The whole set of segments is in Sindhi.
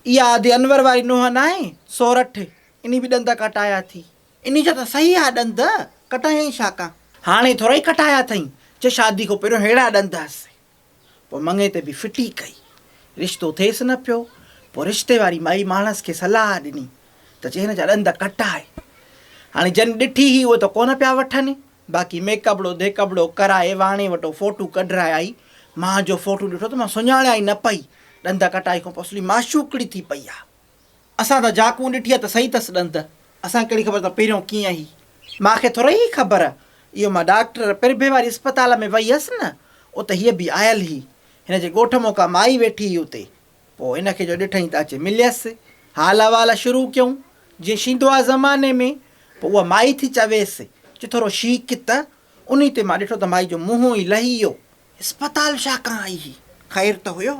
اها ادي انور واري نونهن ناهي، سورٺ، انهي به ڏند ڪٽايا ٿي. انهي جا ته صحيح آ ڏند، ڪٽايائين ڇا ڪان؟ هاڻي ٿورئي ڪٽايا اٿئين، چي شادي کان پهريون ههڙا ڏند هئس. پوء مڱي تي به ڦٽي ڪئي. رشتو ٿيس نه پيو. پوء رشتي واري مائي ماڻس کي صلاح ڏني ته چي هن جا ڏند ڪٽاء. هاڻي جن ڏٺي هئي اهي ته ڪونه پيا وٺن. باقي ميڪبڙو ڌيڪبڙو ڪرائي واڻي وٽو فوٽو ڪڍرائي آئي. مان جو فوٽو ڏٺو ته مان سڃاڻيان ئي نه پئي. ڏند ڪٽائي کان پوء اصلي معشوقڙي ٿي پئي آ. اسان ته جاڪون ڏٺي آ ته سهي ٿس ڏند. اسان کي ڪهڙي خبر ته پهريون ڪيئن هئي. مان کي ٿورئي هئي خبر. اهو مان ڊاڪٽر پرڀي واري اسپتال ۾ وئي هيس نه، ات هيء به آيل هئي. هن جي ڳوٺ مان ڪا مائي ويٺي هئي اتي. پوء هن کي جو ڏٺئين ته اچي مليس. حال احوال شروع ڪيئون. جيئن شيندو آ زماني ۾. پوء اها مائي ٿي چويس، چي ٿورو شيڪ ته. انهي تي مان ڏٺو ته مائي جو منهن ئي لهي ويو. اسپتال ڇا ڪان آئي هئي؟ خير ته هيو؟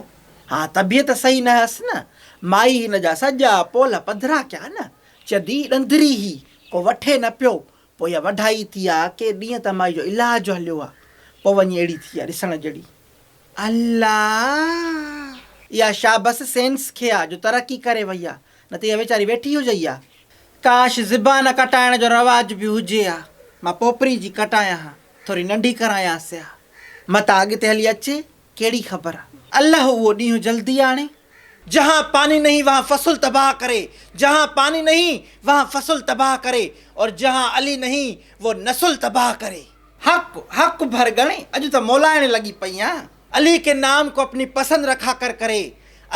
ها طبيعت صحيح نه هئس نه. مائي هن جا سڄا پولهه پڌرا ڪيا نه. چدي ڏندري هئي، ڪو وٺي نه پيو. پوء اها وڍائي ٿي آ، ڪي ڏينهن ته مائي جو علاج هليو آ. پوء وڃي اهڙي ٿي آ ڏسڻ جهڙي. الله! اها شابس سينس کي آ جو ترقي ڪري وئي آ، نه ته اها ويچاري ويٺي هجئي ها. ڪاش زبان ڪٽائڻ جو رواج به هجي ها، مان پوپري جي ڪٽايان ها. ٿوري ننڍي ڪرايانس ها. متان اڳتي هلي اچي، ڪهڙي خبر. الله اهو ڏينهن جلدي آڻي. جهان پاني نهين وهان فصل تباهه ڪري، جهان پاني نهين وهان فصل تباهه ڪري اور جهان علي نهين وو نسل تباهه ڪري. حق حق ڀر ڳڻي، اڄ ته مولائڻ لڳي پئي آن. علي ڪي نام ڪو اپني پسند رکا ڪر ڪري،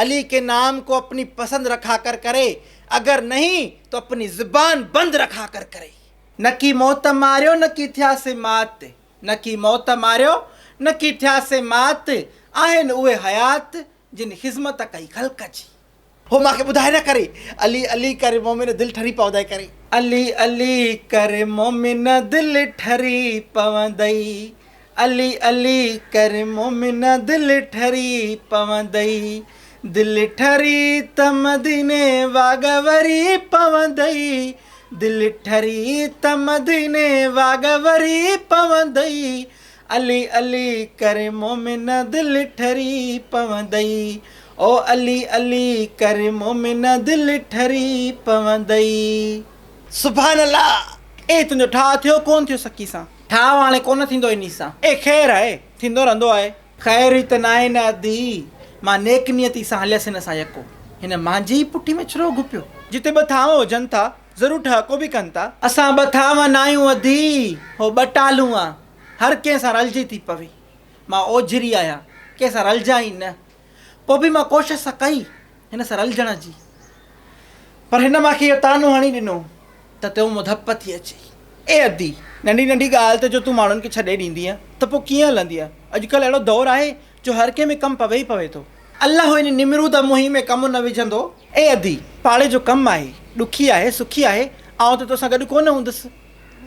علي ڪي نام ڪو اپني پسند رکا ڪر ڪري، اگر نهين تو اپني زبان بند رکا ڪر ڪري. نڪي موت ماريو نڪي ٿياسين مات، نڪي موت ماريو نڪي ٿياسين مات، آهن اهي حيات جن خذمت ڪئي خلق جي. هو مان کي ٻڌائي نه ڪري. علي علي ڪري مومن دل ٺري پوندئي ڪري. علي علي ڪري مومن دل ٺري پوندئي، علي علي ڪري مومن دل ٺري پوندئي، دل ٺري ته مديني واڳ وري پوندئي، دل ٺري ته مديني واڳ وري پوندئي، علي علي ڪري مومن دل ٺري پوندئي، او علي علي ڪري مومن دل ٺري پوندئي. سبحان الله! اي تنهنجو ٺاهه ٿيو ڪونه ٿيو سڪي سان؟ ٺاهه هاڻي ڪونه ٿيندو انهي سان. اي خير آهي، ٿيندو رهندو آهي. خير ئي ته ناهي نه ادي. مان نيڪ نيتي سان هليس هن سان يڪو. هن مانجهي ئي پٺي ۾ ڇرو گهپيو. جتي ٻه ٿانو هجن ٿا، ضرور ٺهڪو به ڪن ٿا. اسان ٻه ٿانو ناهيون ادي، هو ٻه ٽالون آ. هر ڪنهن سان رلجي ٿي پوي. مان اوجهري آهيان، ڪنهن سان رلجان ئي نه. پوء به مان ڪوشش ته ڪئي هن سان رلجڻ جي. پر هن مان کي اهو طعنو هڻي ڏنو ته تون مون ڌپ ٿي اچي. اي ادي! ننڍي ننڍي ڳالهه تي جو تون ماڻهن کي ڇڏي ڏيندينء ته پوء ڪيئن هلندينء؟ اڄڪلهه اهڙو دور آهي جو هر ڪنهن ۾ ڪم پوي ئي پوي ٿو. الله ان نمرود منهين ۾ ڪم نه وجهندو. اي ادي! پاڙي جو ڪم آهي، ڏکي آهي، سکي آهي، آئون ته توسان گڏ ڪونه هوندس.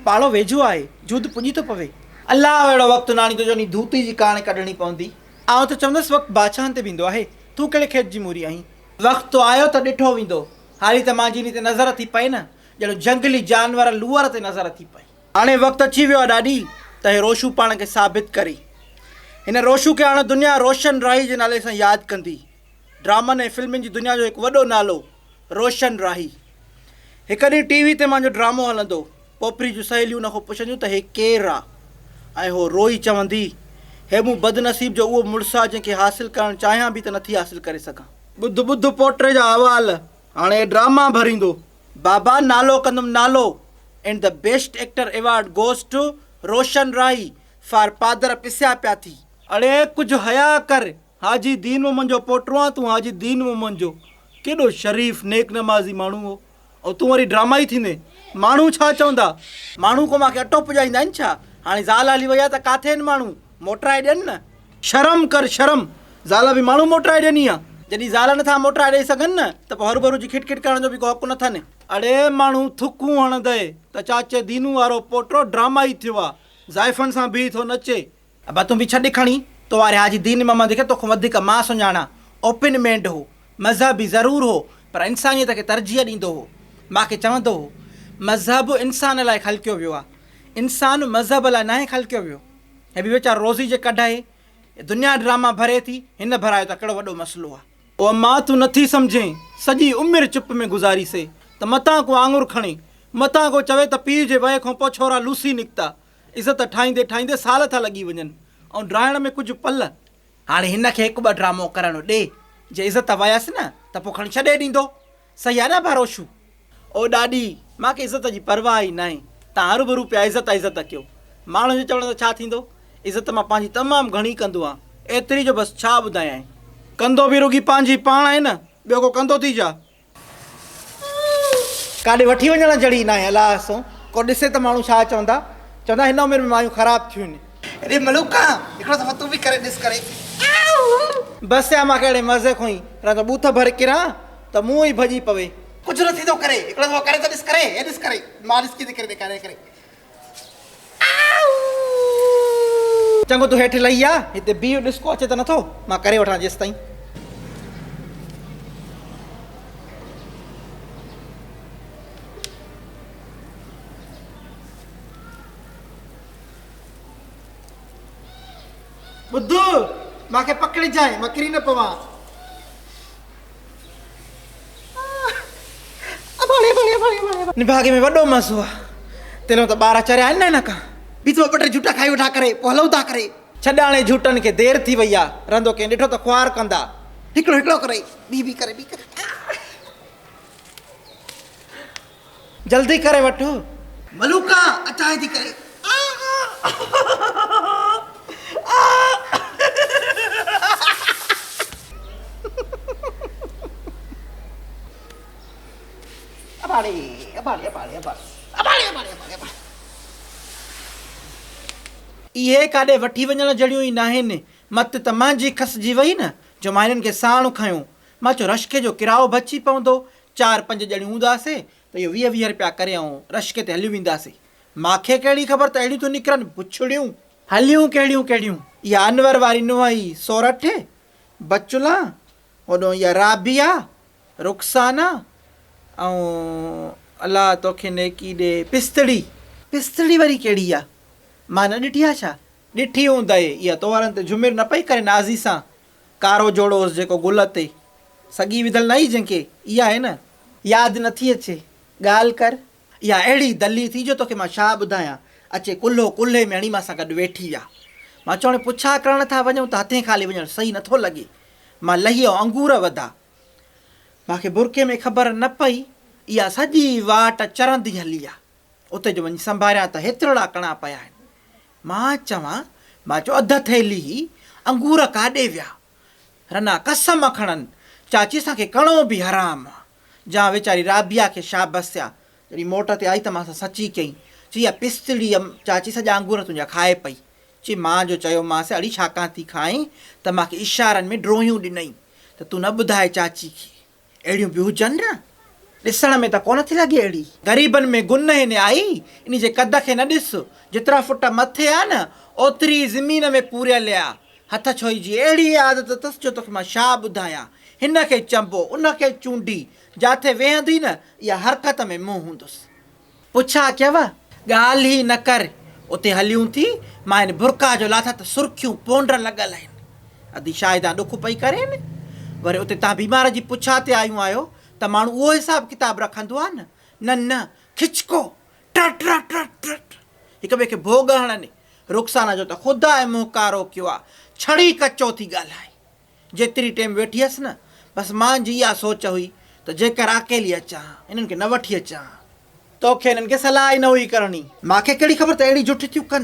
پاڙو ويجهو آهي، جود پڄي ٿو پوي. الله اهڙو وقت نه آڻيندو جو انهي ڌوتي جي ڪاڻ ڪڍڻي پوندي. آئون ته چوندس وقت بادشاهن تي به ايندو آهي، تون ڪهڙي کيت جي موري آهين؟ وقت آيو ته ڏٺو ويندو. هالي ته مانجهي انهي تي نظر ٿي پئي نه، ڄڻ جهنگلي جانور لوئر تي نظر ٿي پئي. هاڻي وقت اچي ويو آهي ڏاڏي ته هي روشو پاڻ کي ثابت ڪري. هن روشو کي هاڻ دنيا روشن راهي جي نالي سان ياد ڪندي. ڊرامن ۽ فلمن جي دنيا جو هڪ وڏو نالو روشن راهي. هڪ ڏينهن ٽي وي تي مانجو ڊرامو هلندو. پوپري جون سهيليون ان کان پڇنديون ته هي ڪير آ؟ ۽ هو روئي چوندي، هي مون بدنصيب جو اهو مڙس آ جنهن کي حاصل ڪرڻ چاهيان به ته نٿي حاصل ڪري سگهان. ٻڌ ٻڌ پوٽري جا احوال، هاڻي هي ڊراما ڀريندو. بابا نالو ڪندم نالو and the best actor award goes to Roshan Rahi for پادر پسيا پيا ٿي. اڙي ڪجهه حياء ڪر، حاجي دين محمد جو پوٽو آن تون حاجي دين محمد جو، ڪيڏو شريف نيڪ نمازي ماڻهو هو. او تون وري ڊرامائي ٿيندين. ماڻهو ڇا چوندا؟ ماڻهو ڪو مان کي اٽو پڄائيندا آهن ڇا؟ هاڻي زال هلي وئي آهي ته ڪاٿي آهن ماڻهو؟ موٽرائي ڏين نه. شرم ڪر شرم. زال به ماڻهو موٽرائي ڏين ها. جڏهن زال نٿا موٽرائي ڏئي سگهن نه ته پوء هروڀرو جي کٽ کٽ ڪرڻ جو به ڪو حق نه اٿن. اڙي ماڻهو ٿڪون هڻندئي ته چاچي دينو وارو پوٽو ڊرامائي ٿيو آ. زائفن سان بيهي ٿو نچي. ابا تون به ڇڏ کڻي، تو واري حاجي دين محمد کي توکان وڌيڪ مان سڃاڻان. اوپن مينڊ هو. مذهبي ضرور هو پر انسانيت کي ترجيح ڏيندو هو. مان کي چوندو هو، مذهب انسان لاء خلقيو ويو آ. انسان مذهب لاء ناهي خلقيو ويو. هي به ويچارو روزي جي ڪڍ آهي. دنيا ڊراما ڀري ٿي، هن ڀرايو ته ڪهڙو وڏو مسئلو آ. او امان تون نٿي سمجهين، سڄي عمر چپ ۾ گذاري سي ته متان ڪو آڱر کڻي، متان ڪو چوي ته پيء جي وئي کان پوء ڇورا لوسي نڪتا. عزت ٺاهيندي ٺاهيندي سال ٿا لڳي وڃن ۽ ڊاهڻ ۾ ڪجهه پل. هاڻي هن کي هڪ ٻه ڊرامو ڪرڻ ڏي، جي عزت ويس نه ته پوء کڻي ڇڏي ڏيندو. صحيح آهي نه ڀروشو؟ او ڏاڏي، مان کي عزت جي پرواهه ئي ناهي. تان هروڀرو پيا عزت عزت ڪيو. ماڻهن جي چوڻ سان ڇا ٿيندو؟ عزت مان پنهنجي تمام گهڻي ڪندو آهيان. ايتري جو بس ڇا ٻڌايانء. ڪندو به رڳي پنهنجي پاڻ آهين نه، ٻيو ڪو ڪندو ٿي ڇا؟ ڪاڏي وٺي وڃڻ جهڙي ئي ناهي الله سو ڪو ڏسي ته ماڻهو ڇا چوندا؟ چوندا هن عمر ۾ مايون خراب ٿيون. اڙي ملوڪا هڪڙو دفعو تون به ڪري ڏس ڪري. بس يا مان کي اهڙي مزي کان ئي رهندو ٻوٿ ڀر ڪران ته منهن ئي ڀڄي پوي. ڪجهه نه ٿيندو ڪري هڪڙو دفعو ڪري ته ڏس ڪري هي ڏس ڪري مان ڏس ڪيئن ٿي ڪري ڏيکاريان ڪري. چڱو تون هيٺ لهي آ هتي بيهه ڏس ڪو اچي ته نٿو مان ڪري وٺان جيستائين. ٻڌ مان کي پڪڙجانء مان ڪري نه پوان. نڀاڳي ۾ وڏو مزو آ. تيلون ته ٻار چريا آهن نه هن کان. ٻي دفعو ٻه ٽي جهوٽا کائي وٺان ڪري پوء هلون ٿا ڪري. ڇڏ هاڻي جهوٽن کي دير ٿي وئي آ. رهندو ڪنهن ڏٺو ته خوار ڪندا. هڪڙو هڪڙو ڪري ٻي ٻي ڪري ٻي ڪري. جلدي ڪري وٺ. ملوڪا اچانء ٿي ڪري. اهي ڪاڏي وٺي وڃڻ جهڙيون ئي ناهن. مت ته مانجهي کسجي وئي نه جو مان هنن کي ساڻ کنيو. مان چيو رشڪي جو ڪرايو بچي پوندو. چار پنج ڄڻيون هونداسي ته اهو ويهه ويهه رپيا ڪري ۽ رشڪي تي هليون وينداسي. ماکي ڪهڙي خبر ته اهڙيون ٿيون نڪرن بڇڙيون. هليون ڪهڙيون ڪهڙيون. اها انور واري نونهن ئي سورٺ، بچلان، هوڏهون اها رابعه، رخسانه ۽ الله توکي نيڪي ڏي پستڙي. پستڙي وري ڪهڙي آ؟ مان نه ڏٺي آ ڇا؟ ڏٺي هوندئي. اها تو وارن تي جهمر نه پئي ڪري نازي سان. ڪارو جوڙو هوس جيڪو گل تي سڳي وڌل نه هئي جنهن کي، اها آهي نه؟ ياد نٿي اچي. ڳالهه ڪر. اها اهڙي دلي ٿي جو توکي مان ڇا ٻڌايان. اچي ڪلهو ڪلهي ۾ هڻي مان سان گڏ ويٺي ويا. مان چيو هاڻي پڇا ڪرڻ ٿا وڃون ته هٿين خالي وڃڻ صحيح نٿو لڳي. مان لهي ۽ انگور وڌا. مان کي برقعي ۾ خبر نه پئي. اها سڄي واٽ چرندي هلي آ. اتي جو وڃي سنڀاريان ته هيترڙا ڪڻا پيا آهن. مان چوان، مان چيو اڌ ٿيلهي هي انگور ڪاڏي ويا؟ رنا قسم کڻن، چاچي اسان کي ڪڻو به حرام آ. جان ويچاري رابعه کي شابس آ، جڏهن موٽ تي آئي ته مان سان سچي ڪيائين. چي اها پستڙي چاچي سڄا انگور تنهنجا کائي پئي. چي مان جو چيومانس اڙي ڇاڪان ٿي کائين ته مان کي اشارن ۾ ڊروهيون ڏنئين ته تون نه ٻڌاء چاچي کي. اهڙيون به هجن نه. ڏسڻ ۾ ته ڪونه ٿي لڳي اهڙي. غريبن ۾ گن هن آئي، انهي جي قد کي نه ڏس، جيترا فٽ مٿي آ نه، اوتري ئي زمين ۾ پوريل آ. هٿ ڇوهي جي اهڙي عادت اٿس جو توکي مان ڇا ٻڌايان. هن کي چنبو، ان کي چونڊي، جاٿي ويهندي نه، اها حرڪت ۾ منهن هوندس. پڇا ڪيو، ڳالهه ئي نه ڪر. اتي هليون ٿي، مان هن برقع جو لاٿا ته سرخيون پونڊ لڳل آهن. ادي شاهده ڏک پئي ڪرين. وري اتي تان بيمار جي پڇا تي آيون آهيو ته ماڻهو اهو حساب ڪتاب رکندو آهي نه. نه نه، کچڪو، ٽر ٽر ٽر ٽر ٽر. هڪ ٻئي کي ڀوڳ هڻن. رخسانه جو ته خدا ئي منهن ڪارو ڪيو آ. ڇڙي ڪچو ٿي ڳالهائي. جيتري ٽيم ويٺي هيس نه، بس مانجهي اها سوچ هئي ته جيڪر اڪيلي اچان ها، هنن کي نه وٺي اچان ها. توکي هنن کي صلاح ئي نه هئي ڪرڻي. ماکي ڪهڙي خبر ته اهڙي جٺ ٿيون ڪن.